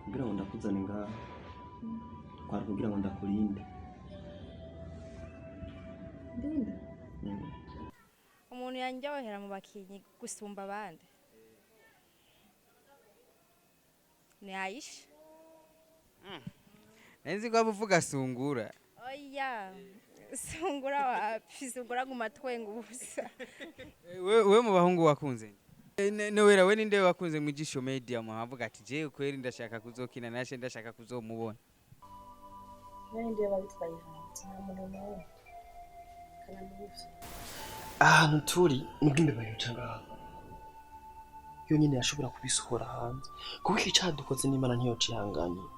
Kugira ngo ndakuzane ngaha kwari kugira ngo ndakurinde. Ndinda. Umuntu yanjyohera mu bakinyi gusumba abandi ni Aisha. Nzi ko uvuga sungura. Oya, sungura wapi? Sungura guma twenga ubusa. We mu bahungu wakunze Nowera, we ninde wakunze mu Jisho Media, muhavuga ati je kweri ndashaka kuzokina nashe, ndashaka kuzomubona? Nari ndiyo babitwaye hanze, nta muntu n'umwe kanamuvye. Ahantu turi nubwo imbeba yoca ngaha yonyine yashobora kubisohora hanze, kuko iki cadukoze n'Imana ntiyocihanganiye.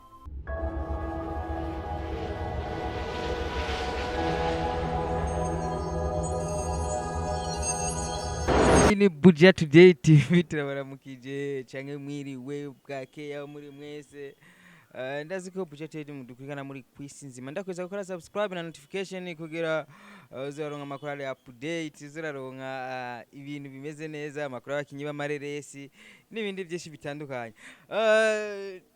Ni Buja Today TV, turabaramukije canke mwiriwe, bwakeya muri mwese. Ndazi ko Buja Today mudukurikirana muri kwisi nzima. Ndakweza gukora subscribe na notification kugira uzaronka amakuru ari update, uzaronka ibintu bimeze neza, amakuru y'abakinyi b'amareresi n'ibindi byinshi bitandukanye.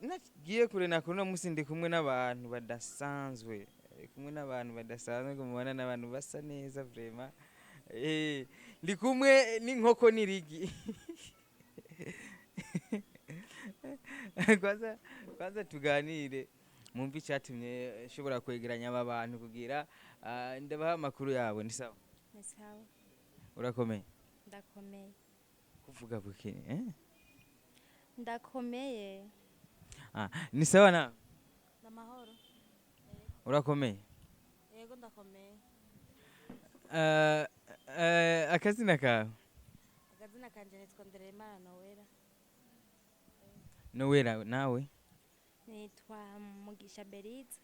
Nagiye kure na kure, uno musi ndi kumwe n'abantu badasanzwe, kumwe n'abantu badasanzwe ngo mubona n'abantu basa neza vraiment. Ndi kumwe n'inkoko n'irigi. Kwanza tuganire mumve icyatumye nshobora kwegeranya aba bantu kugira ndabaha amakuru yabo. Ni sawa? Ni sawa. Urakomeye? Ndakomeye. Kuvuga buke, eh? Ndakomeye. Ni sawa na Ndamahoro. Urakomeye? Yego, ndakomeye. Akazina kawe? Akazina kanje nitwa Ndereyimana Nowera. Nowera, nawe? Nitwa Mugisha Berize.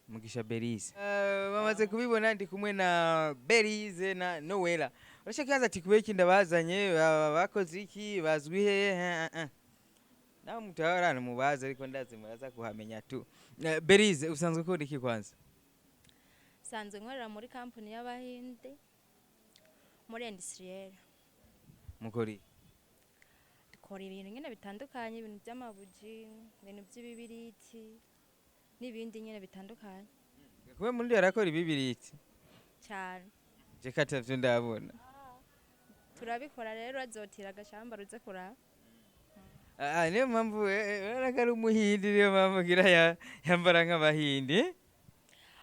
Mugisha Berize. Bamaze kubibona, ndi kumwe na Berize na Nowera. Urashaka kibaza ati kubera iki ndabazanye, bakoze iki, bazwi hehe? Nawe mutahorana mubaze, ariko ndazi muraza kuhamenya tu. Berize, usanzwe ukora iki kwanza? Sanzwe nkorera muri kampani y'Abahinde muri industriel. Mukora iki? Dukora ibintu nyine bitandukanye, ibintu by'amabuji, ibintu by'ibibiriti n'ibindi nyine bitandukanye. Kuba muri arakora ibibiriti? Cyane. Je katavyo ndabona. Turabikora rero, azotira agashamba ruze kuraba. Niyo mpamvu urabona ko ari umuhindi, niyo mpamvu ngira yambara nk'abahindi.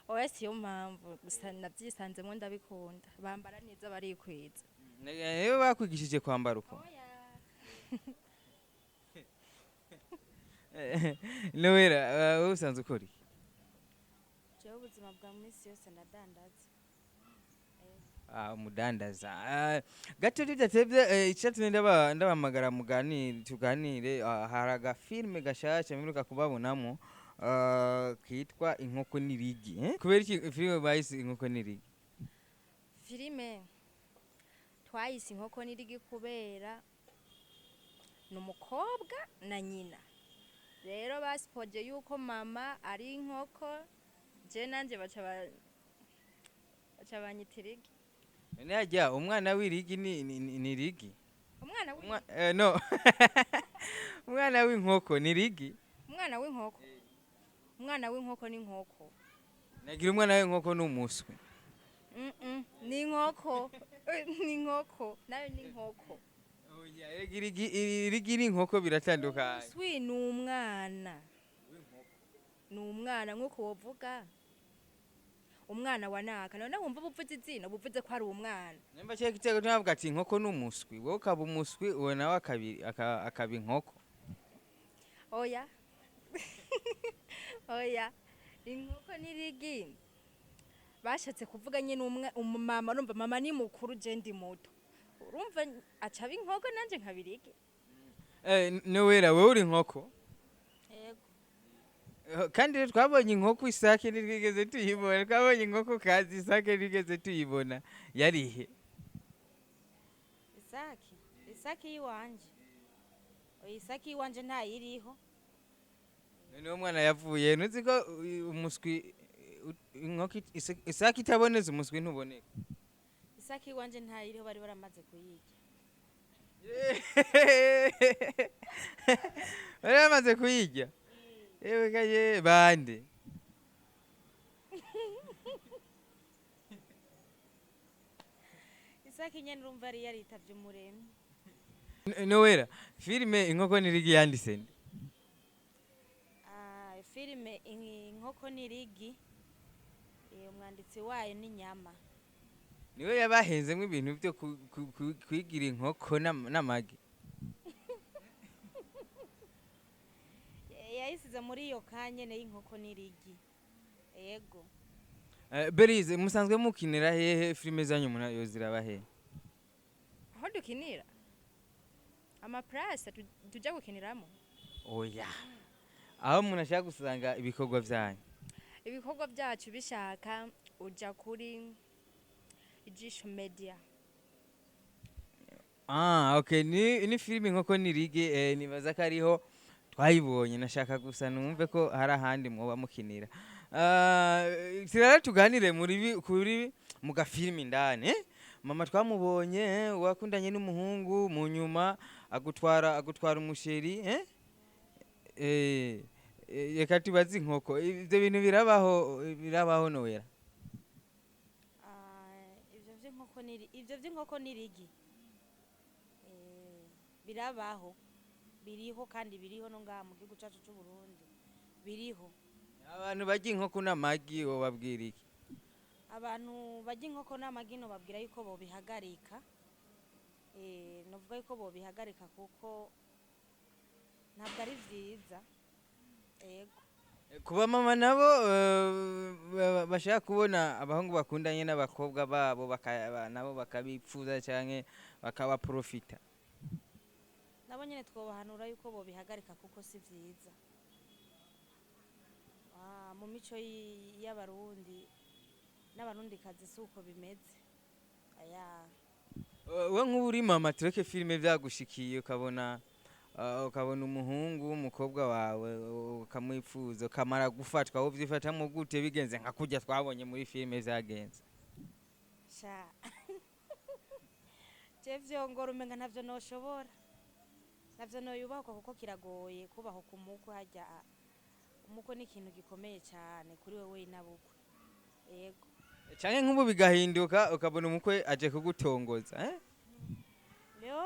Oya, siyo mpamvu gusa, nabyisanzemo ndabikunda, bambara neza, barikwiza. Niyo bakwigishije kwambara uko? Nowera, wowe usanzwe ukora iki? Jewe ubuzima bwa minsi yose ndadandaza. Umudandaza. Gato tudatevye, icatumye ndabahamagara muganire, tuganire, hari agafilme gashasha mperuka kubabonamo, kitwa Inkoko n'Irigi, eh? Kubera iki filime bayise Inkoko n'Irigi? Filime twayise Inkoko n'Irigi kubera ni umukobwa na nyina, rero basipoje yuko mama ari inkoko, je nanje baca banyita irigi. None harya umwana w'irigi ni rigi? Umwana No. Umwana w'inkoko ni rigi? Umwana w'inkoko, umwana w'inkoko ni inkoko. Nagira umwana w'inkoko ni umuswi. Ni inkoko, ni inkoko nayo, ni inkoko. Oya, erega irigi n'inkoko biratandukanye. Umuswi ni umwana, ni umwana nk'uko wovuga umwana wa naka, none wumva uba uvuze izina, uba uvuze ko ari umwana. Nimba cyo kitego tunavuga ati inkoko n'umuswi, wowe ukaba umuswi, uwo nawe akaba inkoko. Oya, oya, inkoko n'irigi bashatse kuvuga nyine umwe umumama, urumva mama ni mukuru, je ndi muto, urumva aca aba inkoko nanje nkaba irigi. Nowera, wowe uri inkoko? Yego. Kandi rero twabonye inkoko isake ntitwigeze tuyibona, twabonye inkoko kazi, isake ntitwigeze tuyibona, yarihe? Isaki, isaki y'iwanje, oya, isaki y'iwanje ntayiriho. Noneho umwana yavuye, ntuzi ko umuswi inkoko isake itabonetse umuswi ntuboneka. Isaki y'iwanje ntayiriho, bari baramaze kuyirya. Bari bamaze kuyirya. Ewe kaye bande. Isake nyene urumva yari yaritavye Umuremyi. Nowera, filime Inkoko n'Irigi yanditse nde? Ah, filime Inkoko n'Irigi, umwanditsi wayo ni Nyama. Niwe yabahenzemwo ibintu vyo kwigira inkoko n'amagi. Yayisize muri iyo kanyene y'Inkoko n'Irigi, yego. Berize, musanzwe mukinira hehe? Filime zanyu umuntu yoziraba hehe? Aho dukinira, amaplace tuja gukiniramo? Oya, aho umuntu ashaka gusanga ibikorwa vyanyu. Ibikorwa byacu bishaka uja kuri Ijisho Media. Ah, okay, ni filime Inkoko n'Irigi, nibaza ko ariho twayibonye. Nashaka gusa numve ko hari ahandi mwoba mukinira. Ah, tirara tuganire muri kuri mu gafilimi indani, eh? Mama twamubonye, wakundanye n'umuhungu, mu nyuma agutwara umusheri, eh? Reka tubaze inkoko, ivyo bintu birabaho? Birabaho, Nowera? Ah, ivyo vy'inkoko n'irigi, birabaho, biriho kandi biriho no ngaha mu gihugu cacu c'u Burundi biriho. Abantu barya inkoko n'amagi wobabwira iki? Abantu barya inkoko n'amagi nobabwira yuko bobihagarika. Novuga yuko bobihagarika kuko ntabwo ari vyiza, yego. Kuba mama nabo, bashaka kubona abahungu bakundanye n'abakobwa babo, nabo bakabipfuza canke bakabaprofita. Nabo nyene twobahanura yuko bobihagarika kuko si vyiza. Ah, mu mico y'Abarundi n'Abarundikazi si uko bimeze, aya. We nk'ubu uri mama, tureke filime, vyagushikiye ukabona umuhungu w'umukobwa wawe ukamwipfuza, ukamara gufatwa, wo vyifatamwo gute bigenze nka kurya twabonye muri filime vyagenze? Sha, je vyongora, umenga ntavyo noshobora, ntavyo noyubahwa kuko kiragoye kubaho ku mukwe. Harya umukwe ni ikintu gikomeye cyane kuri wewe inabukwe, yego. Canke nk'ubu bigahinduka, ukabona umukwe aje kugutongoza, eh? Yo,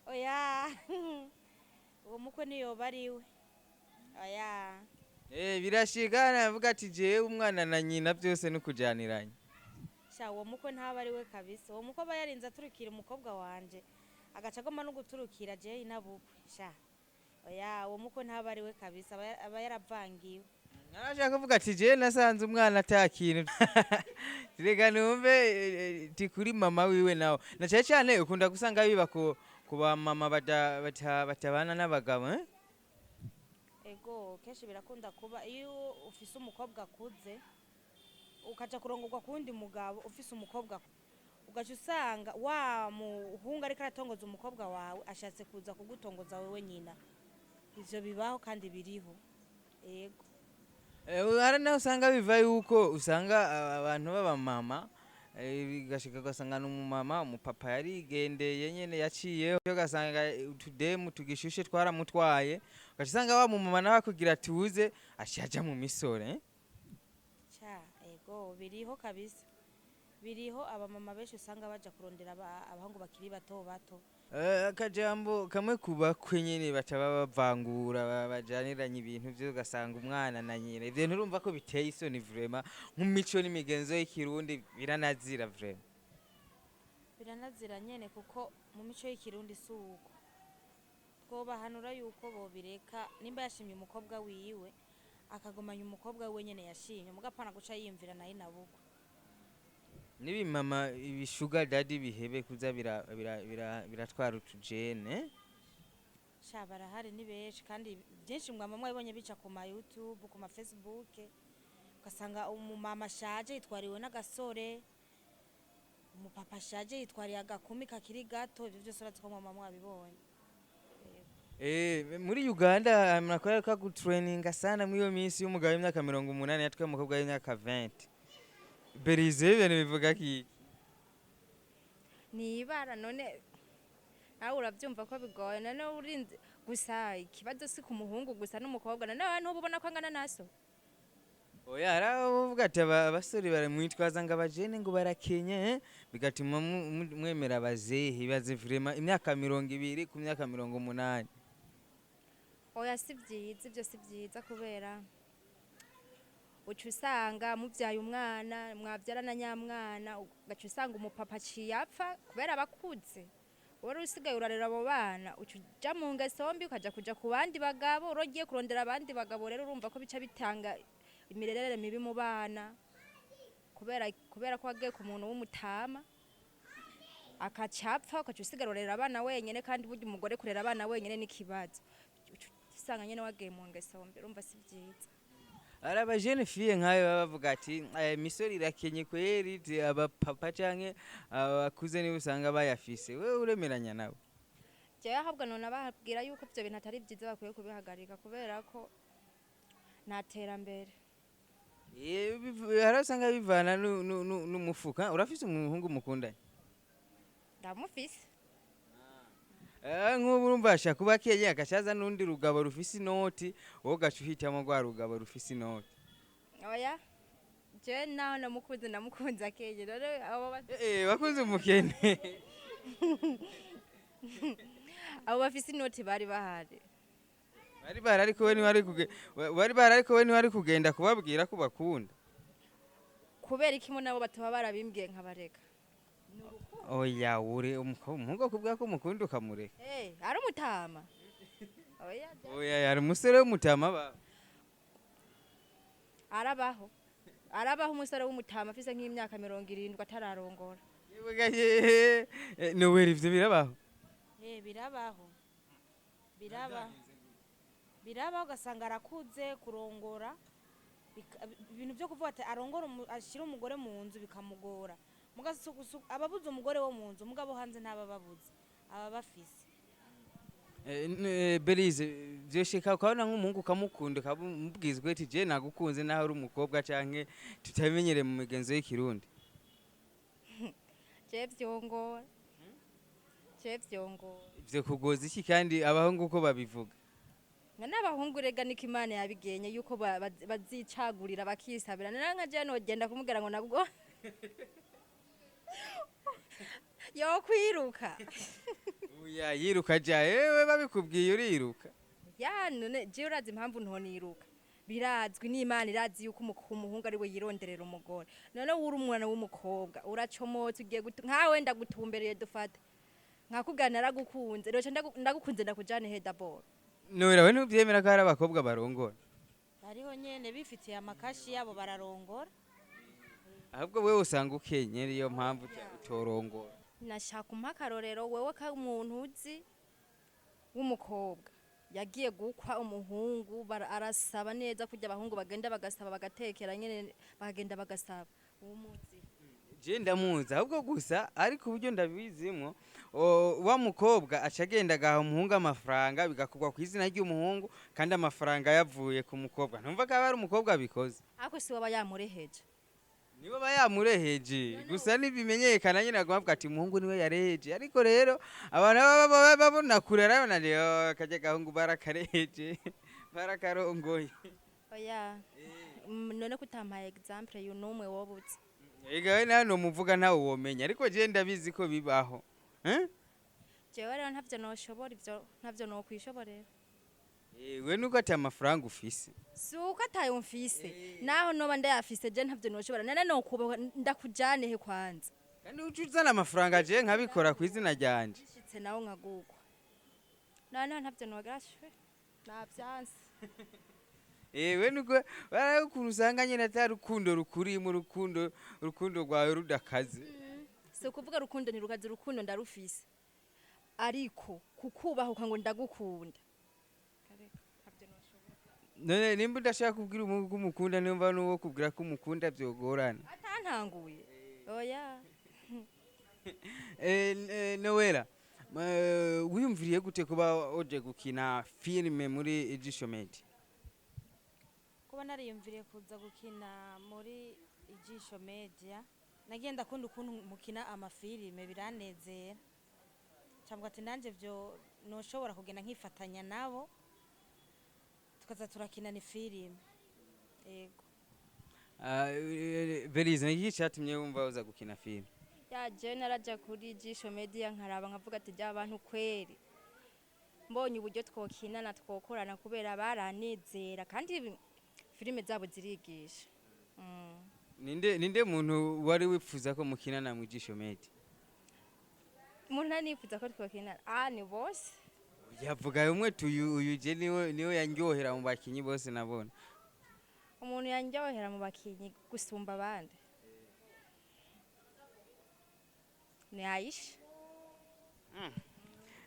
oya, uwo mukwe niyoba ariwe, oya. Birashika navuga ati jewe umwana na nyina byose nukujaniranya. Sha, uwo mukwe ntaba ari we kabisa. Uwo mukwe aba yarinze aturukira umukobwa wanje, agaca agomba no guturukira jewe inabukwe. Sha, oya, uwo mukwe ntaba ari we kabisa, aba yaravangiwe. Narashaka kuvuga ati jewe nasanze umwana ata kintu, reka numve, ti kuri mama wiwe nawe. Na cyane cyane ukunda gusanga biba ku ba mama batabana n'abagabo, eh? Ego, kenshi birakunda kuba iyo ufise umukobwa akuze, ukaja kurongorwa kuwundi mugabo ufise umukobwa, ugaca usanga wa muhungu ariko aratongoza umukobwa wawe ashatse kuza kugutongoza wewe nyina. Ivyo bibaho kandi biriho, yego. Hari naho usanga biva yuko usanga abantu b'abamama, bigashika ugasanga ni umumama, umupapa yarigendeye nyene yaciyeho, ugasanga utudemu tugishushe twaramutwaye, ugaca usanga wa mumama nawe akugira tuze aciye aja mu misore, eh? Ca, ego, biriho kabisa, biriho. Abamama benshi usanga baja kurondera abahungu bakiri bato bato. Akajambo kamwe ku bakwe nyene baca babavangura, bajaniranye ibintu vyo, ugasanga umwana na nyina. Ivyo nturumva ko biteye isoni vraiment? Nk'imico n'imigenzo y'Ikirundi biranazira vraiment. Biranazira nyene kuko mu mico y'Ikirundi si uko. Twobahanura yuko bobireka. Nimba yashimye umukobwa wiwe, akagumanya umukobwa wiwe nyene yashimye, mugapana guca yiyumvira naye nabukwe. N'ibimama ibisugar daddy bihebe kuza biratwara utujene. Sha, barahari ni benshi kandi byinshi. Mwama mwabonye bica ku ma YouTube, ku ma Facebook, ugasanga umumama ashaje yitwariwe n'agasore, umupapa ashaje yitwariye agakumi kakiri gato. Ivyo vyose urazi ko mwama mwabibonye. Muri Uganda murakorera ka gutraininga sana muri iyo minsi y'umugabo w'imyaka 80 yatwaye umukobwa w'imyaka 20. Berize, ibintu bivuga ki? Ni ibara none. Nawe urabyumva ko bigoye. None urinze gusa, ikibazo si ku muhungu gusa, n'umukobwa. None ntuba ubona ko angana naso? Oya, hari abavuga ati abasore baramwitwaza ngo abajene ngo barakenye, bigatuma mwemera abazehe. Ibaze vraiment imyaka 20 ku myaka 80. Oya, si byiza ibyo, si byiza, kubera uca usanga mubyaye umwana, mwabyarana nyamwana, ugaca usanga umupapa aciye apfa kubera abakuze. Wari usigaye urarera abo bana, uca uja mu ngeso mbi, ukaja kuja ku bandi bagabo. Urogiye kurondera abandi bagabo rero, urumva ko bica bitanga imirerere mibi mu bana, kubera ko wagiye ku muntu w'umutama akaca apfa, ukaca usigara urarera abana wenyene. Kandi burya umugore kurera abana wenyene n'ikibazo. Uca usanga nyene wagiye mu ngeso mbi. Urumva si byiza. Hari abajene fille nkayo baba bavuga ati: "Imisore irakenye kweri, ti abapapa canke abakuze nibo usanga bayafise." Wewe uremeranya nabo? Jewe ahubwo none ababwira yuko ivyo bintu atari byiza, bakwiye kubihagarika, kubera ko nta terambere. Hari aho usanga bivana n'umufuka. Urafise umuhungu mukundanye? Ndamufise. Nk'ubu urumva ashaka kuba akenye, agacaza n'undi rugabo rufise inoti, wowe ugaca uhitamo rwa rugabo rufise inoti. Oya, jewe naho namukunze, namukunze akenye. None abo Wakunze umukene? Abo bafise inoti bari bahari. Bari bahari, ariko we ntiwari bari bahari, ariko we ntiwari kugenda kubabwira ko bakunda. Kubera iki mo nabo bataba barabimbwiye nkabareka? Oya, ure umuhungu akubwira ko umukunda ukamureka? Ari umutama, oya. Oya, yari umusore w'umutama ba. Arabaho, arabaho umusore w'umutama afise nk'imyaka 70 atararongora. Yewe ga ye, Noweli, ivyo birabaho? Birabaho, birabaho, birabaho. Ugasanga arakuze kurongora, ibintu byo kuvuga ati arongora ashire umugore mu nzu bikamugora. Muga ababuze umugore wo mu nzu, mugabo hanze ntabababuze, aba bafise. Belize, vyoshika ukabona nk'umuhungu ukamukunda, ukamubwiza ati: "Je nagukunze," naho uri umukobwa canke tutamenyereye mu migenzo y'ikirundi? Je vyongora, je vyongora. Ivyo kugoza iki kandi abahungu uko babivuga? Nga n'abahungu rega niko Imana yabigenye yuko bazicagurira, bakisabira. None nka jewe nogenda kumubwira ngo nabwo yokwiruka? Oya, yiruka ja ewe babikubwiye uriruka. Ya, none jewe urazi impamvu ntoniruka? Birazwi n'Imana, irazi yuko umuhungu ari we yironderera umugore. None uri umwana w'umukobwa, uracomotse, ugiye nkawe ndagutumbereye, dufate nkakubwira naragukunze, rero ndagukunze, ndakujane he d'abord? Nowera, we ntuvyemera ko hari abakobwa barongora? Hariho nyene bifitiye amakashi yabo, bararongora. Ahubwo wewe usanga ukenye, niyo mpamvu utorongora. Nashaka umpa akarorero wewe, ka umuntu uzi w'umukobwa yagiye gukwa umuhungu, arasaba neza kurya abahungu bagenda bagasaba, bagatekera nyene, bakagenda bagasaba. Uwumuzi? Je ndamuzi, ahubwo gusa ariko uburyo ndabizimwo, wa mukobwa aca agenda agaha umuhungu amafaranga, bigakorwa ku izina ry'umuhungu, kandi amafaranga yavuye ku mukobwa. Ntumva ko aba ari umukobwa abikoze? Ariko si waba yamureheje? Nibo aba yamureheje, gusa ntibimenyekana nyine, aguma avuga ati umuhungu niwe yareheje. Ariko rero abantu baba babona kure, arabona rero akarya gahungu barakareheje, barakarongoye. Oya. None ko utampaye exemple y'unumwe wobuze? Ega we nawe nomuvuga, ntawe womenya, ariko je ndabizi ko bibaho, eh? Jewe rero ntavyo noshobora ivyo, ntavyo nokwishoborera. We nuko ati amafaranga ufise. Si uko atayo mfise, naho noba ndayafise, je ntavyo noshobora. None nokubaha ndakujane he kwanza? Kandi uca uzana amafaranga, je nkabikora ku izina ryanje. Nshitse nawe nkagugwa, noneho ntavyo nogira, shwe navyanse. We nuko baraye ukuntu usanga nyene ata rukundo rukurimo, urukundo rwawe rudakaze. Si ukuvuga urukundo ntirukaze, urukundo ndarufise, ariko kukubahuka ngo ndagukunda, ntabyo noshobora. None nimba udashaka kubwira umuhungu ko umukunda, nimba n'uwo kubwira ko umukunda vyogorana? Atantanguye, oya. Nowera, wiyumviriye gute kuba uje gukina filime muri Ijisho Media? Kuba nariyumviriye kuza gukina muri Ijisho Media, nagiye ndakunda ukuntu mukina amafilime, biranezera. Cyangwa ati nanjye byo noshobora kugenda nkifatanya nabo, tukaza turakinana ifilime, yego. Ah, Berize, ni iki cyatumye wumva uza gukina filime? Ya, jewe naraja kuri Jisho Media nkaraba, nkavuga ati rya bantu kweri, mbonye uburyo twokinana, twokorana, kubera baranizera kandi filime zabo zirigisha. Ninde muntu wari wifuza ko mukinana mu Jisho Media? Umuntu ntanifuza ko twokinana, ah, ni bose. Yavuga umwe tuyu, uyu je niwe yanryohera mu bakinyi bose nabona. Umuntu yanryohera mu bakinyi gusumba abandi ni Aisha.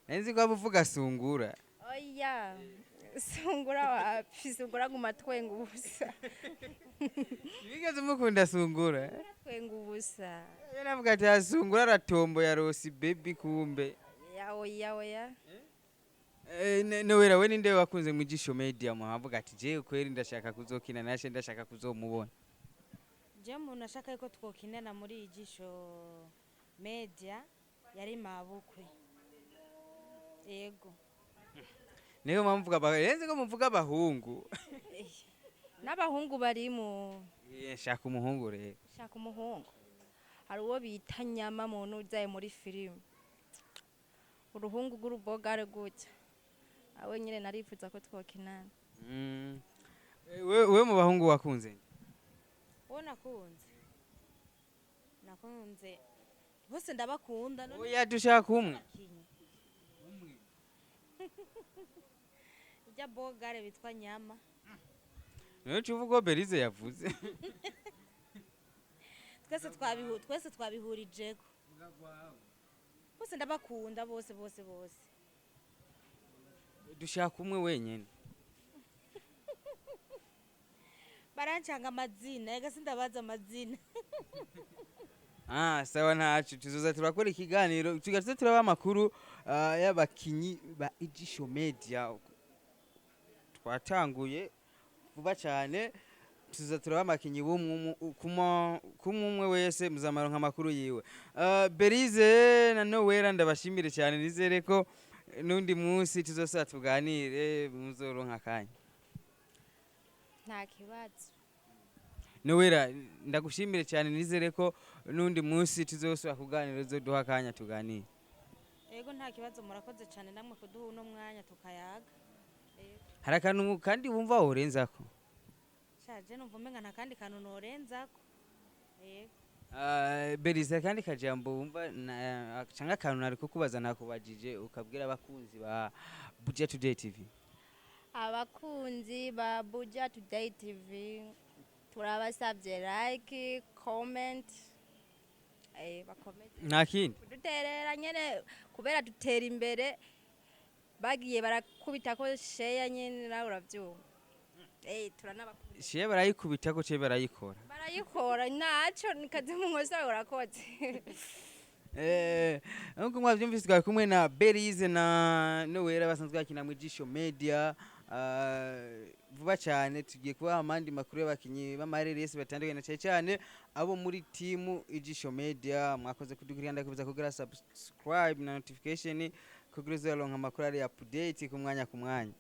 Nzi ko abuvuga Sungura. Oya, Sungura wapi, Sungura guma twenga ubusa. Bigeze mukunda Sungura? Twenga ubusa. Yo navuga ati Sungura aratombo ya Rosi baby, kumbe. Ya, oya, oya. Nowera, we ninde wakunze mu Jisho Media muhavuga ati je kweri ndashaka kuzokina nashe, ndashaka kuzomubona? Je umuntu ashaka yuko twokinana muri iyi Jisho Media yari mabukwe, yego. Niyo mpamvu mvuga renze ko muvuga abahungu. N'abahungu barimo. Shaka umuhungu rero. Shaka umuhungu, hari uwo bita Nyama, muntu uzaye muri filime, uruhungu rw'urubogare gutya, awe nyine narifuza ko twokinana. We mu bahungu wakunze nde? Uwo nakunze bose ndabakunda none. Oya, dushaka umwe. Abakinyi ujya bogare bitwa Nyama. Niyo uvuga uwo Berize yavuze. Twese twabihurijeko, bose ndabakunda, bose bose bose. Dushaka umwe wenyine. Barancanga amazina, ega sindabaza amazina. Ah, sawa, ntacu tuzoza turakora ikiganiro tugaze turaba amakuru y'abakinyi ba Ijisho Media. Twatanguye vuba cyane, tuzoza turaba abakinyi b'umwe kumwe, umwe wese muzamaronka amakuru yiwe. Berize na Nowera, ndabashimire cyane, nizere ko n'undi munsi tuzosa tuganire muzoronka akanya. Nta kibazo. Nowera, ndagushimire cyane, nizere ko n'undi munsi tuzosubira kuganira uzoduha akanya tuganire. Yego, nta kibazo, murakoze cyane namwe kuduha uno mwanya tukayaga. Hari akantu kandi wumva worenzako? Shaje numva umenga nta kandi kantu norenzako, yego. Berize, kandi kajambo wumva canke akantu nari kukubaza nakubajije, ukabwira abakunzi ba Buja Today TV. Abakunzi ba Buja Today TV, turabasabye like, comment, bakomeze Nta kindi? Kuduterera nyene kubera dutera imbere, bagiye barakubita ko share nyene, nawe uravyumva, turanabakunda. Share barayikubitako ce barayikora? Barayikora, naco nikazi mu nkosa, urakoze. Nkuko mwavyumvise, twari kumwe na Berize na Nowera basanzwe bakina mu Jisho Media. Vuba cyane tugiye kubaha amandi makuru y'abakinyi b'amareresi batandukanye, na cyane cyane abo muri timu Ijisho Media. Mwakoze kudukurikirana, ndakubuza kugira subscribe na notification kugira uzoronka amakuru ari update ku mwanya ku mwanya.